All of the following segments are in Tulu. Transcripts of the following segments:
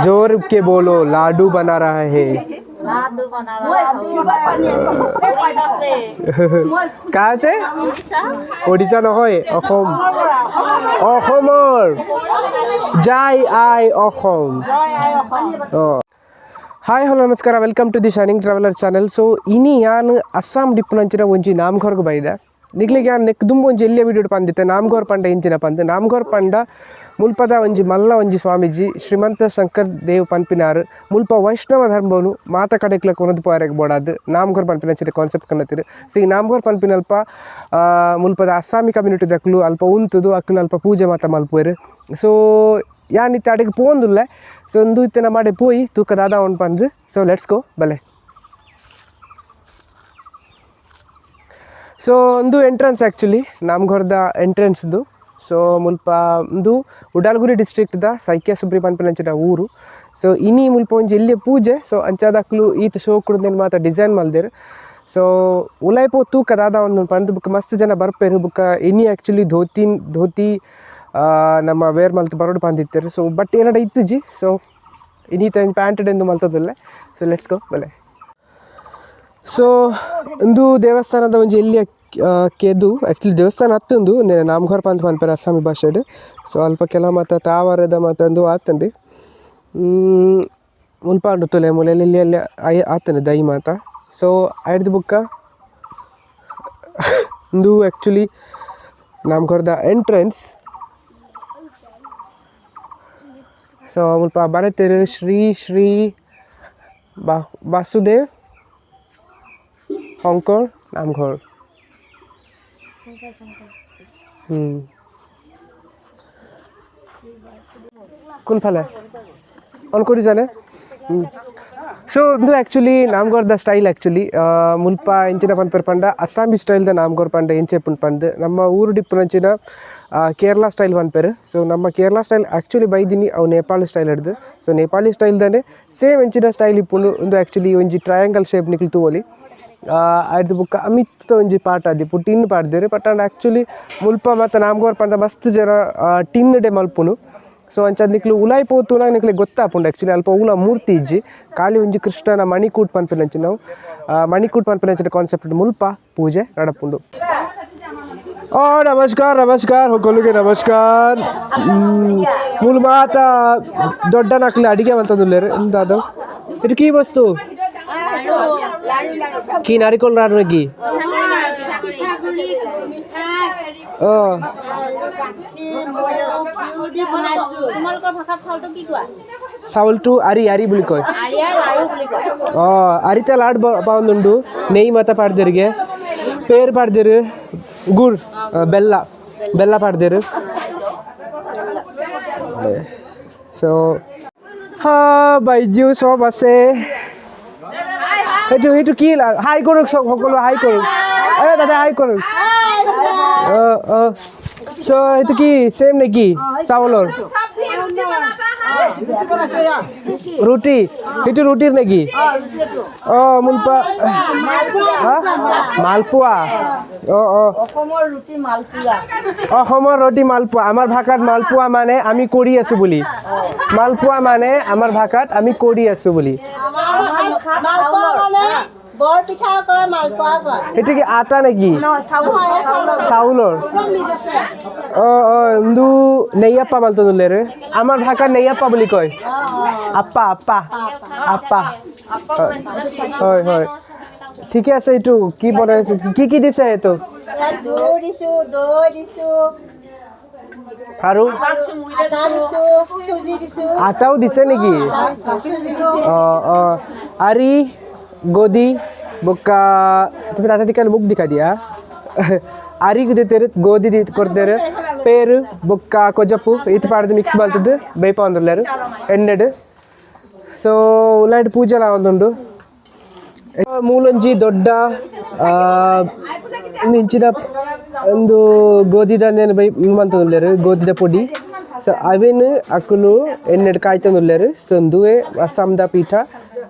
जोर के बोलो, लाडू बना रहा है। लाडू बना रहा है से। कहाँ से? ওড়িশা নহয়, অসম। অসমৰ জয় আই অসম। অঁ, ಹಾಯ್ ಹಲೋ ನಮಸ್ಕಾರ, welcome to the shining traveller channel. So ಇನಿ ಯಾನ್ ಅಸ್ಸಾಂ ಡಿಪ್ಪುನಂಚಿನ ಒಂಜಿ ನಾಮ್ಘರ್ಗ್ ಬೈದೆ. ನಿಕ್ಲೆಗ್ ಯಾನ್ ನೆಕ್ ದುಂಬು ಒಂಜಿ ಎಲ್ಲಿಯ ವಿಡಿಯೋ ಪಂದಿತ್ತೆ ನಾಮ್ಘರ್ ಪಂಡ ಇಂಚಿನ ಪಂದ್. ನಾಮ್ಘರ್ ಪಂಡ ಮುಲ್ಪದ ಒಂಜಿ ಮಲ್ಲ ಒಂಜಿ ಸ್ವಾಮೀಜಿ ಶ್ರೀಮಂತ ಶಂಕರ್ ದೇವ್ ಪನ್ಪಿನಾರ್ ಮುಲ್ಪ ವೈಷ್ಣವ ಧರ್ಮನು ಮಾತ ಕಡೆಕ್ಲ ಕೊನದು ಪೋಯರೆಗ್ ಬೋಡಾದ್ ನಾಮ್ಘರ್ ಪನ್ಪಿನಂಚಿನ ಕಾನ್ಸೆಪ್ಟ್ ಕನ್ನತಿರು. ಸೊ ಈ ನಾಮ್ಘರ್ ಪನ್ಪಿನಲ್ಪ ಮುಲ್ಪದ ಅಸ್ಸಾಮಿ ಕಮ್ಯುನಿಟಿ ದಕ್ಲು ಅಲ್ಪ ಉಂತುದು ಅಕ್ಲು ಅಲ್ಪ ಪೂಜೆ ಮಾತ ಮಲ್ಪುವೆರ್. ಸೊ ಯಾನ್ ಇತ್ತೆ ಅಡೆಗ್ ಪೋಂದುಲ್ಲೆ. ಸೊ ಉಂದು ಇತ್ತೆ ನಮ್ಮ ಅಡೆ ಪೋಯಿ ತೂಕ ದಾದಾ ಉಂಡು ಪಂದ್. So let's go ಬಲೆ. ಸೊ ಒಂದು ಎಂಟ್ರೆನ್ಸ್ ಆ್ಯಕ್ಚುಲಿ ನಾಮ್ಘರ್ದ ಎಂಟ್ರೆನ್ಸ್ದು. ಸೊ ಮುಲ್ಪ ಉಂದು ಉಡಾಲ್ಗುರಿ ಡಿಸ್ಟ್ರಿಕ್ಟ್ದ ಸೈಕ್ಯ ಸುಬ್ರಿ ಪನ್ಪಿನಂಚಿನ ಊರು. ಸೊ ಇನಿ ಮುಲ್ಪ ಒಂಜಿ ಎಲ್ಲಿಯ ಪೂಜೆ. ಸೊ ಅಂಚಾದಕ್ಲು ಈತ ಶೋ ಕುಡ್ದೇನು ಮಾತ ಡಿಸೈನ್ ಮಲ್ದೆರ್. ಸೊ ಉಲಾಯಿ ಪೋ ತೂಕ ದಾದಾ ಉಂಡು ಪಂದ್ ಬುಕ್ಕ ಮಸ್ತ್ ಜನ ಬರ್ಪೆರ್. ಬುಕ್ಕ ಇನಿ ಆ್ಯಕ್ಚುಲಿ ಧೋತಿ ಧೋತಿ ನಮ್ಮ ವೇರ್ ಮಲ್ತ್ ಬರೋಡು ಪಂದಿತ್ತೆರ್. ಸೊ ಬಟ್ ಏನಡ ಇತ್ತುಜಿ. ಸೊ ಇನ್ನೀತ ಪ್ಯಾಂಟ್ ಎಂದು ಮಲ್ತದಲ್ಲ. So let's go ಬಲೆ. ಸೊ ಇಂದು ದೇವಸ್ಥಾನದ ಒಂಜಿ ಎಲ್ಲಿಯ ಕೆದು ಆ್ಯಕ್ಚುಲಿ ದೇವಸ್ಥಾನ ಅತ್ತುಂದು ನಾಮ್ಘರ್ ಪಂತ ಪನ್ಪೆರ್ ಅಸ್ಸಾಮಿ ಭಾಷೆಡ್. ಸೊ ಅಲ್ಪ ಕೆಲ ಮಾತ ತಾವರದ ಮಾತ ಅಂದು ಆತಂಡಿ ಮುಲ್ಪ ಉಂಡು ತುಲೆ ಮೂಲೆಯಲ್ಲಿ ಅಲ್ಲಿ ಆತಂಡಿ ದೈ ಮಾತ. ಸೊ ಐಡ್ದು ಬುಕ್ಕ ಇಂದು ಆ್ಯಕ್ಚುಲಿ ನಾಮ್ಘರ್ದ ಎಂಟ್ರೆನ್ಸ್. ಸೊ ಮುಲ್ಪ ಬರತೆರ್ ಶ್ರೀ ಶ್ರೀ ವಾಸುದೇವ್ শংকৰ নামঘৰ। কোনফালে অন কৰি জানে? ಸೊ ಇಂದು actually Namghar the style actually ಮುಲ್ಪ ಇಂಚಿನ ಪನ್ಪೆರ್ ಪಂಡ ಅಸ್ಸಾಮಿ ಸ್ಟೈಲ್ದ ನಾಮ್ಘರ್ ಪಂಡ ಇಂಚೆ ಪಂದ್. ನಮ್ಮ ಊರು ಡಿಪ್ಪುನಂಚಿನ ಕೇರಳ ಸ್ಟೈಲ್ ಪನ್ಪೆರ್. ಸೊ ನಮ್ಮ ಕೇರಳ ಸ್ಟೈಲ್ ಆ್ಯಕ್ಚುಲಿ ಬೈದಿನಿ ಅವು ನೇಪಾಳಿ ಸ್ಟೈಲ್ ಹಿಡ್ದು. ಸೊ ನೇಪಾಳಿ ಸ್ಟೈಲ್ದಾನೆ ಸೇಮ್ ಇಂಚಿನ ಸ್ಟೈಲ್ ಇಪ್ಪುಂಡು. ಉಂದು ಆ್ಯಕ್ಚುಲಿ ಒಂಜಿ ಟ್ರಯಾಂಗಲ್ ಶೇಪ್ ನಿಕ್ಲು ತೂವೊಲಿ. ಐಡ್ದು ಬುಕ್ಕ ಅಮಿತ್ ಒಂಜಿ ಪಾಟ ಆದಿಪ್ಪು ಟಿನ್ ಪಾಡ್ದೆರ್. But and actually ಮುಲ್ಪ ಮತ್ತು ನಾಮ್ಘರ್ ಪಂಡ ಮಸ್ತ್ ಜನ ಟಿನ್ ಡೆ ಮಲ್ಪುನು. ಸೊ ಅಂಚ ನಿಕ್ಲು ಉಲಾಯಿ ಪೋತುನ ನಿಕ್ಲೆ ಗೊತ್ತಾಪುಂಡು ಆ್ಯಕ್ಚುಲಿ ಅಲ್ಪ ಉಲ ಮೂರ್ತಿ ಇಜ್ಜಿ, ಖಾಲಿ ಒಂಜಿ ಕೃಷ್ಣನ ಮಣಿಕೂಟ್ ಪನ್ಪಿನಂಚಿನ ನಾವು ಮಣಿಕೂಟ್ ಪನ್ಪಿನಂಚಿನ ಕಾನ್ಸೆಪ್ಟ್ ಮುಲ್ಪ ಪೂಜೆ ನಡಪುಂಡು. ನಮಸ್ಕಾರ ನಮಸ್ಕಾರ ಹೊಗೊಲಿಗೆ ನಮಸ್ಕಾರ. ಮೂಲು ಮಾತ ದೊಡ್ಡ ನಕ್ಲು ಅಡಿಗೆ ಮಂತೊಂದುಲ್ಲೆರ್. ಎಂತಾದ ಇದು ಕೀ ವಸ್ತು কি নাৰিকল লাড়ু নেকি? অঁ, চাউলটো আৰি আৰি বুলি কয়। অঁ, আರಿತ ಲಾಡು ಪಾವೊಂದುಂಡು. ನೆಯ್ ಮಾತ ಪಾಡ್ದೆರಿಗೆ, ಪೇರ್ ಪಾಡ್ದೆರ್, ಗುಡ್ ಬೆಲ್ಲ ಬೆಲ್ಲ ಪಾಡ್ದೆರ್. চ' হা বাইদেউ চব আছে। সেইটো সেইটো কি হাই কৰক চব, সকলো হাই কৰক। এই দাদা হাই কৰক। অঁ অঁ, চ' সেইটো কি চেম নেকি চাউলৰ ৰুটি? সেইটো ৰুটিৰ নেকি? অঁ, মুলপা মালপোৱা। অঁ অঁ, অসমৰ ৰুটি মালপোৱা। আমাৰ ভাষাত মালপোৱা মানে আমি কৰি আছোঁ বুলি। মালপোৱা মানে আমাৰ ভাষাত আমি কৰি আছোঁ বুলি। সেইটো কি আটা নেকি? চাউলৰ। অঁ অঁ, ইন্দু নেইয়াপ্পা মালতোন্দুল্লেৰ। আমাৰ ভাষাত নেইয়াপ্পা বুলি কয়। আপ্পা আপ্পা আপ্পা। হয় হয়, ঠিকে আছে। এইটো কি বনাইছে? কি কি দিছে এইটো? আৰু আটাও দিছে নেকি? অঁ অঁ, আৰি ಗೋಧಿ ಬೊಕ್ಕ তুমি ತಾತ ದಿಕ್ಕಲ್ಲಿ ಮುಗ್ ದಿಕ್ಕದಿಯಾ? ಅರಿ ದಿತ್ತೇರು, ಗೋಧಿ the ಕೊರ್ದೇರು, ಪೇರು ಬೊಕ್ಕ ಕೊಜಪ್ಪು ಈತ್ ಪಾಡ್ದು ಮಿಕ್ಸ್ ಮಲ್ತದ್ದು ಬೇಯ್ಪಾವೊಂದುಲ್ಲೆರ್ ಎಣ್ಣೆಡ್. ಸೊ ಉಲಾಯ್ಡ್ ಪೂಜೆಲ ಆವೊಂದುಂಡು. ಮೂಲೊಂಜಿ ದೊಡ್ಡ ಇಂಚಿನ ಒಂದು ಗೋಧಿದ ಬೈ ಮಲ್ತೊಂದುಲ್ಲೆರ್, ಗೋಧಿದ ಪೊಡಿ. ಸೊ ಅವೆನ್ ಅಕುಲು ಎಣ್ಣೆಡ್ ಕಾಯ್ತೊಂದುಲ್ಲೆರ್. ಸೊ ಉಂದುವೇ ಅಸ್ಸಾಂದ ಪೀಠ.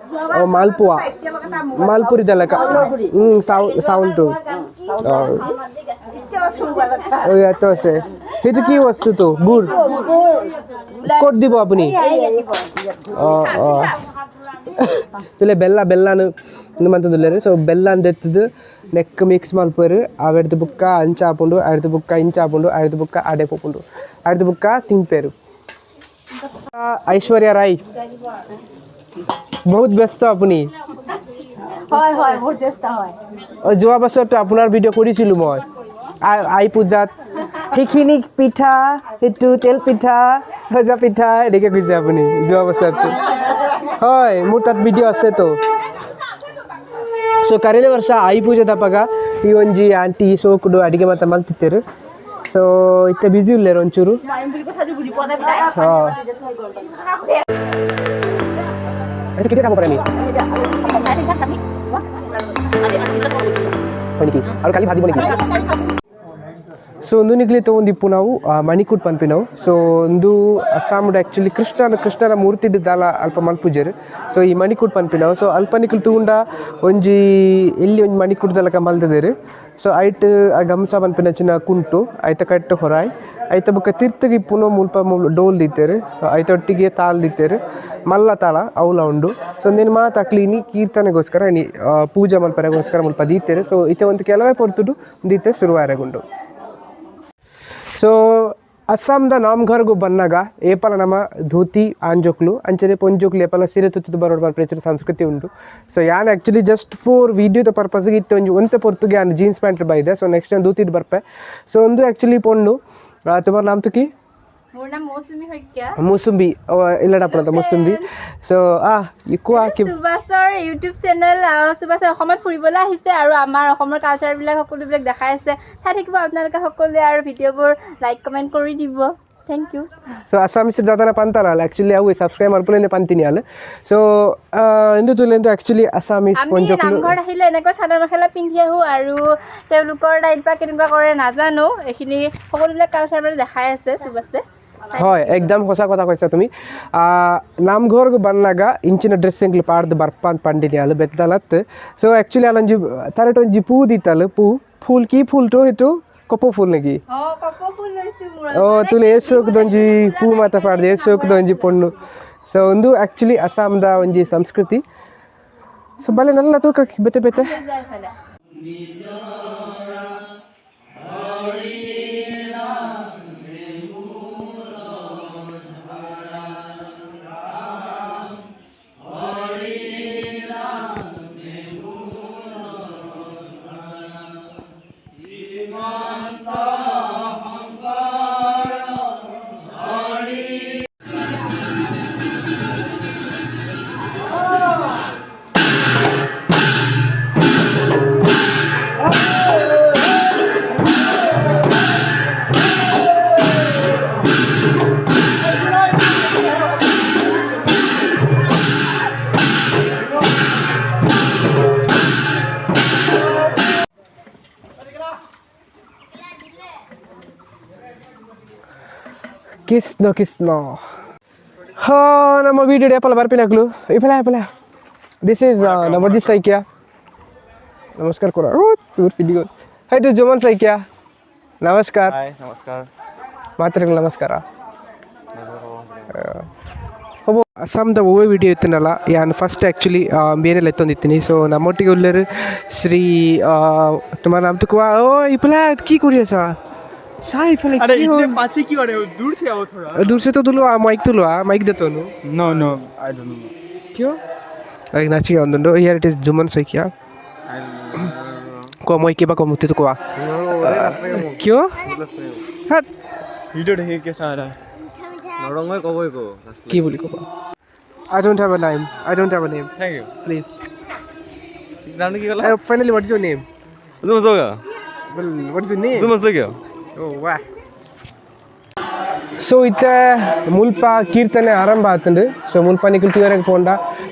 Malpua ಮಾಲ್ಪುರಿ ಲೆಕ್ಕ চাউলটো। অঁ, ইয়াতো আছে। সেইটো কি বস্তুটো? গুড় ক'ত দিব আপুনি? অঁ অঁ, ತುಲೆ ಬೆಲ್ಲ ಬೆಲ್ಲನು ಮಂತೊಂದುಲ್ಲೆರ್. ಸೊ ಬೆಲ್ಲನ್ ದೆತ್ತುದು ನೆಕ್ ಮಿಕ್ಸ್ ಮಲ್ಪುವೆರ್. ಅವೆಡ್ದ್ ಬುಕ್ಕ ಅಂಚ ಆಪುಂಡು, ಅವೆಡ್ದ್ ಬುಕ್ಕ ಇಂಚ ಆಪುಂಡು, ಅವೆಡ್ದ್ ಬುಕ್ಕ ಅಡೆ ಪೋಪುಂಡು, ಅವೆಡ್ದ್ ಬುಕ್ಕ ತಿನ್ಪೆರ್. ಐಶ್ವರ್ಯ ರಾಯ್ বহুত ব্যস্ত আপুনি। হয় হয়, বহুত ব্যস্ত হয়। যোৱা বছৰটো আপোনাৰ ভিডিঅ' কৰিছিলোঁ মই আই পূজাত। সেইখিনি পিঠা, সেইটো তেল পিঠা, ভজা পিঠা এনেকৈ কৈছে আপুনি যোৱা বছৰটো। হয়, মোৰ তাত ভিডিঅ' আছেতো। ಸೊ ಕರಿನ ವರ್ಷ ಆಯಿ ಪೂಜೆದಪಗ ಈ ಒಂಜಿ ಆಂಟಿ ಸೋಕುಡು ಅಡಿಗೆ ಮಾತ ಮಲ್ತಿತ್ತೆರ್. ಸೊ ಇತ್ತೆ ಬಿಸಿ ಉಲ್ಲೆರ್ ಒಂಚೂರು. ಹಾಂ, এইটো কেতিয়া খাব পাৰে আমি? হয় নেকি? আৰু কালি ভাত দিব নেকি? ಸೊ ಒಂದು ನಿಕ್ಲೆ ತೊಗೊಂದಿಪ್ಪು ನಾವು ಮಣಿಕೂಟ್ ಪನ್ಪಿನವು. ಸೊ ಒಂದು ಅಸ್ಸಾಂಡ್ ಆ್ಯಕ್ಚುಲಿ ಕೃಷ್ಣನ ಮೂರ್ತಿ ದಾಲ ಅಲ್ಪ ಮಲ್ಪುಜೆರ್. ಸೊ ಈ ಮಣಿಕೂಟ್ ಪನ್ಪಿನವು. ಸೊ ಅಲ್ಪ ನಿಕುಲು ತೂಂಡ ಒಂಜಿ ಎಲ್ಲಿ ಒಂಜಿ ಮಣಿಕೂಟ್ ದಲಕ ಮಲ್ತದೆರ್. ಸೊ ಐಟ್ ಆ ಗಮ್ಸ ಪನ್ಪಿನ ಕುಂಟು ಐತ ಕಟ್ಟ್ ಹೊರಾಯ್ ಐತ ಬೊಕ್ಕ ತಿರ್ತುಗ್ ಇಪ್ಪುನ ಮುಲ್ಪ ಮೂಲು ಡೋಲ್ ದೀತೆರ್. ಸೊ ಐತ ಒಟ್ಟಿಗೆ ತಾಲ್ ದೀತೆರ್, ಮಲ್ಲ ತಾಳ ಅವ್ಲ ಉಂಡು. ಸೊ ಉಂದೆನ್ ಮಾತ ಅಕ್ಲು ಕೀರ್ತನೆಗೋಸ್ಕರ ಇನಿ ಪೂಜೆ ಮಲ್ಪರೆಗೋಸ್ಕರ ಮುಲ್ಪ ದೀತೆರ್. ಸೊ ಇತ್ತೆ ಒಂತೆ ಕೆಲವೇ ಪೊರ್ತುಡು ಉಂದು ಇತ್ತೆ ಶುರು. ಸೊ ಅಸ್ಸಾಂದ ನಾಮ್ಘರ್ಗು ಬನ್ನಗ ಏಪಲ ನಮ ಧೋತಿ ಆಂಜೋಕ್ಲು ಅಂಚನೆ ಪೊಂಜೋಕ್ಲು ಏಪಲ ಸೀರೆ ತುತ್ತುದು ಬರೋಡು ಪನ್ಪಿನ ಸಂಸ್ಕೃತಿ ಉಂಡು. ಸೊ ಯಾನ್ actually just for ವೀಡಿಯೋದ ಪರ್ಪಸ್ಗೆ ಇತ್ತೆ ಒಂಜಿ ಒಂತೆ ಪೊರ್ತುಗೆ ಯಾನ್ ಜೀನ್ಸ್ ಪ್ಯಾಂಟ್ ಬೈದೆ. ಸೊ ನೆಕ್ಸ್ಟ್ ಯಾನ್ ಧೋತಿಡ್ ಬರ್ಪೆ. ಸೊ ಒಂದು ಆ್ಯಕ್ಚುಲಿ ಪೊಣ್ಣು, ತುಮಾರ್ ನಾಮ್ ತುಕಿ? মোৰ নাম মৌচুমী শইকীয়া। মৌচুমী ইলাডাপনাত মৌচুমী। চ' কোৱা কি? সুভাষৰ ইউটিউব চেনেল সুভাষে অসমত ফুৰিবলৈ আহিছে আৰু আমাৰ অসমৰ কালচাৰবিলাক সকলোবিলাক দেখাই আছে। চাই থাকিব আপোনালোকে সকলোৱে আৰু ভিডিঅ'বোৰ লাইক কমেণ্ট কৰি দিব। Thank you. So Assamese ದಾದನ ಪಂತಾರಲ್ಲ actually ಅವು ಸಬ್ಸ್ಕ್ರೈಬ್ ಮಲ್ಪುಲೇನೆ ಪಂತೀನಿ ಅಲ್ಲ. ಸೊ ಇಂದು ತುಲೆಂದು ಆ್ಯಕ್ಚುಲಿ ಅಸ್ಸಾಮೀಸ್ আমি ಪೊಂಜೋಕ್ಲು নামঘৰত আহিলে এনেকৈ চাদৰ মেখেলা পিন্ধি আহোঁ আৰু তেওঁলোকৰ ঠাইত বা কেনেকুৱা কৰে নাজানো। এইখিনি সকলোবিলাক কালচাৰ মানে দেখাই আছে সুভাষে। হয়, একদম ಹೊಸ কথা কৈছা তুমি. ನಾಮ್ಘೋರ್ಗ್ ಬಂದಾಗ ಇಂಚಿನ ಡ್ರೆಸ್ಸಿಂಗ್ ಪಾಡ್ದು ಬರ್ಪ ಅಂತ ಪಂಡಿನಿ ಅಲ್ಲ ಬೆತ್ತಲತ್ತು. ಸೊ ಆ್ಯಕ್ಚುಲಿ ಅಲ್ಲೊಂಜಿ ತರಟ್ ಒಂಜಿ ಪೂ ದೀತಲ್ ಪೂ ಫೂಲ್ ಕಿ ಫೂಲ್ ಟು ಇಟ್ಟು ಕೊಪ್ಪು ಫೂಲ್ ನೆಗಿ. ಓ ತುಲೆ ಏಸೋಕ್ದೊಂಜಿ ಪೂ ಮಾತ ಪಾಡ್ದು ಏಸೋಕ್ದೊಂಜಿ ಪೊಣ್ಣು. ಸೊ ಒಂದು ಆ್ಯಕ್ಚುಲಿ ಅಸ್ಸಾಂದ ಒಂಜಿ ಸಂಸ್ಕೃತಿ. ಸೊ ಬಲೆ ನಲ್ಲ ತೂಕ ಬೆತ್ತೆ ಬೆತ್ತೆ. কৃষ্ণ কৃষ্ণ. হা, ನಮ್ಮ ವಿಡಿಯೋ ಏಪಲ ಬರ್ಪಿನಕ್ಲು ಇಫಲ ಏಪಲ. This is Nabajit Saikia. নমস্কাৰ কৰা। তোৰ ভিডিঅ' সেইটো জুমন শইকীয়া। নমস্কাৰ। নমস্কাৰ। ಮಾತ್ರೆಗಳು ನಮಸ್ಕಾರ. হ'ব ಅಸ್ಸಾಂದ ಒವ್ವೇ ವಿಡಿಯೋ ಇತ್ತನಲ್ಲ ಯಾನ್ ಫಸ್ಟ್ ಆ್ಯಕ್ಚುಲಿ ಬೇರೆ ಎತ್ತೊಂದಿತ್ತೀನಿ. ಸೊ ನಮ್ಮೊಟ್ಟಿಗೆ ಉಲ್ಲೇರು ಶ್ರೀ তোমাৰ নামটো কোৱা। অ' ইফালে কি কৰি আছা? চা ইফালে। अरे কি इतने হ'ল? पास ही क्यों आ रहे हो? दूर से आओ थोड़ा। दूर से तो तुलो माइक तो लो, माइक दे तो no no, I don't know. কিয় নাচি ಒಂದುಂಡು. Here it is Juman Saikia. কোৱা, মই কিবা ক'ম তো কোৱা। কিয় হাত वीडियो देखे कैसा आ रहा है? নৰঙই ক'বই কো। কি বুলি ক'বা? I don't have a name. I don't have a name. Thank you. Please. নামটো কি ক'লা? Finally, what is your name? Juman Saikia. Well, what is your name? Juman Saikia. Oh, wow. So ಇತ್ತೆ ಮುಲ್ಪ ಕೀರ್ತನೆ ಆರಂಭ ಆತುಂಡು. ಸೊ ಮುಲ್ಪ ನಿಕುಲು ತೂಯೆರೆಗ್ ಪೋಂಡ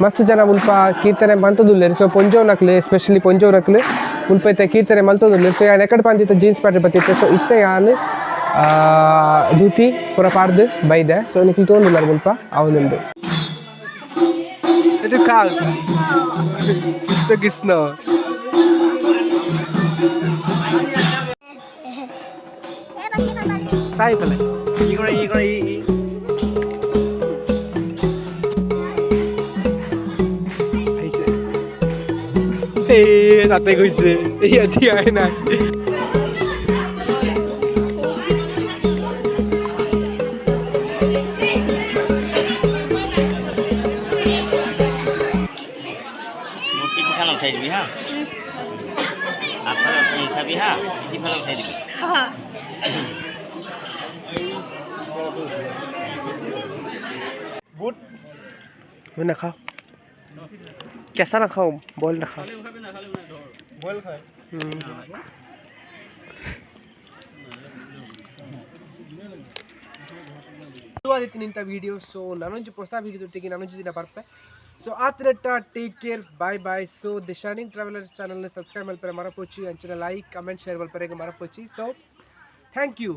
ಮಸ್ತ್ ಜನ ಮುಲ್ಪ ಕೀರ್ತನೆ ಮಲ್ತೊಂದುಲ್ಲೆರ್. ಸೊ ಪೊಂಜೋನಕ್ಲು, ಎಸ್ಪೆಷಲಿ ಪೊಂಜೋನಕ್ಲು ಮುಲ್ಪ ಇತ್ತೆ ಕೀರ್ತನೆ ಮಲ್ತೊಂದುಲ್ಲೆರ್. ಸೊ ಯಾನ್ ಎಕಡೆ ಪಂತಿತ್ತೆ ಜೀನ್ಸ್ ಪ್ಯಾಂಟ್ ಬತ್ತಿತ್ತೆ. ಸೊ ಇತ್ತೆ ಯಾನ್ ಧೂತಿ ಪೂರ ಪಾಡ್ದು ಬೈದೆ. ಸೊ ನಿಕುಲು ತೂವೊಂದುಲ್ಲೆರ್ ಮುಲ್ಪ ಆವೊಂದುಂಡು. এইটো কাৰ? কৃষ্ণ কৃষ্ণ। চাই পেলাই কি কৰে, ই কৰে, ই আহিছে। এই তাতে গৈছে, ইয়াত দিয়াই নাই। মোৰ পিঠিখন উঠাই দিবি হা, আগফালে নুঠাবি হা, পিঠিফালে উঠাই দিবি। বুট মই নাখাওঁ, কেঁচা নাখাওঁ, বইল নাখাওঁ। বইল খায়। ನಿಂತ ವಿಡಿಯೋ. ಸೊ ನಾನೊಂಜಿ ಹೊಸ ವಿಡಿಯೋ ನಾನೊಂಜಿ ದಿನ ಬರ್ಪೆ. ಸೊ ಆತನೆಟ್ಟ take care, bye bye. So the shining traveller channel subscribe ಮಲ್ಪರೆ ಮರಪೋಚಿ, ಅಂಚಿನ ಲೈಕ್, ಕಮೆಂಟ್, ಶೇರ್ ಮಲ್ಪರೆ ಮರಪೋಚಿ. So thank you.